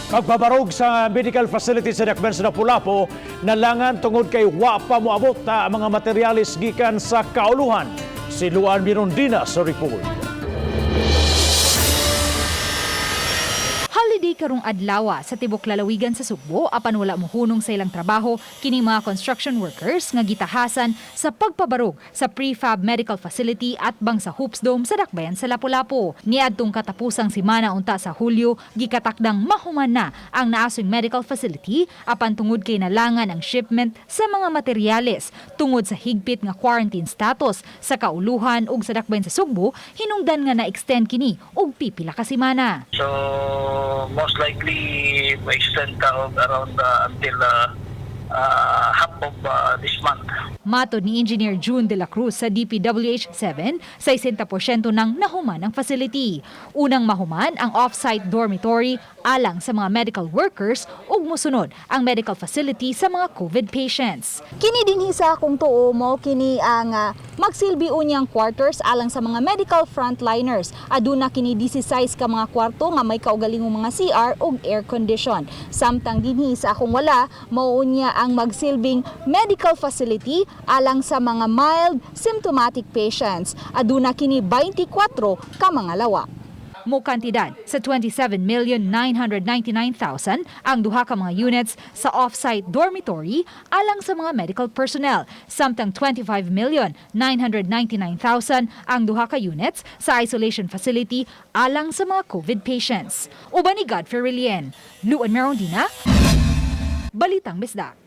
Pagpabarog sa medical facility sa Dakbayan sa Lapu-Lapu nalangan tungod kay wa pa moabot ta ang mga materyales gikan sa kauluhan. Si Luan Mirondina sa report. Holiday karong adlawa sa tibok lalawigan sa Sugbo, apan wala mohunong sa ilang trabaho kini mga construction workers nga gitahasan sa pagpabarog sa prefab medical facility at bang sa Hoops Dome sa Dakbayan sa Lapu-Lapu. Niadtong katapusang simana unta sa Hulyo, gikatakdang mahuman na ang naasong medical facility, apan tungod kay nalangan ang shipment sa mga materyales tungod sa higpit nga quarantine status sa kauluhan ug sa Dakbayan sa Sugbo, hinungdan nga na-extend kini og pipila ka semana. So most likely ma-extend ta og around until half of this month. Matod ni Engineer June De La Cruz sa DPWH 7, 60% nang nahuman ang facility. Unang mahuman ang off-site dormitory alang sa mga medical workers ug mosunod ang medical facility sa mga COVID patients. Kini dinhi sa akong tuo mo kini ang magsilbi unyang quarters alang sa mga medical frontliners. Aduna kini 16 ka mga kwarto nga may kaugalingong mga CR ug air condition. Samtang dinhi sa akong wala, mao unya ang magsilbing medical facility alang sa mga mild symptomatic patients. Aduna kini 24 ka mga lawa. Mo kantidad sa 27,999,000 ang duha ka mga units sa off-site dormitory alang sa mga medical personnel, samtang 25,999,000 ang duha ka units sa isolation facility alang sa mga COVID patients. Uban ni Godfrey Relien, Luan Merondina, Balitang Bisdak.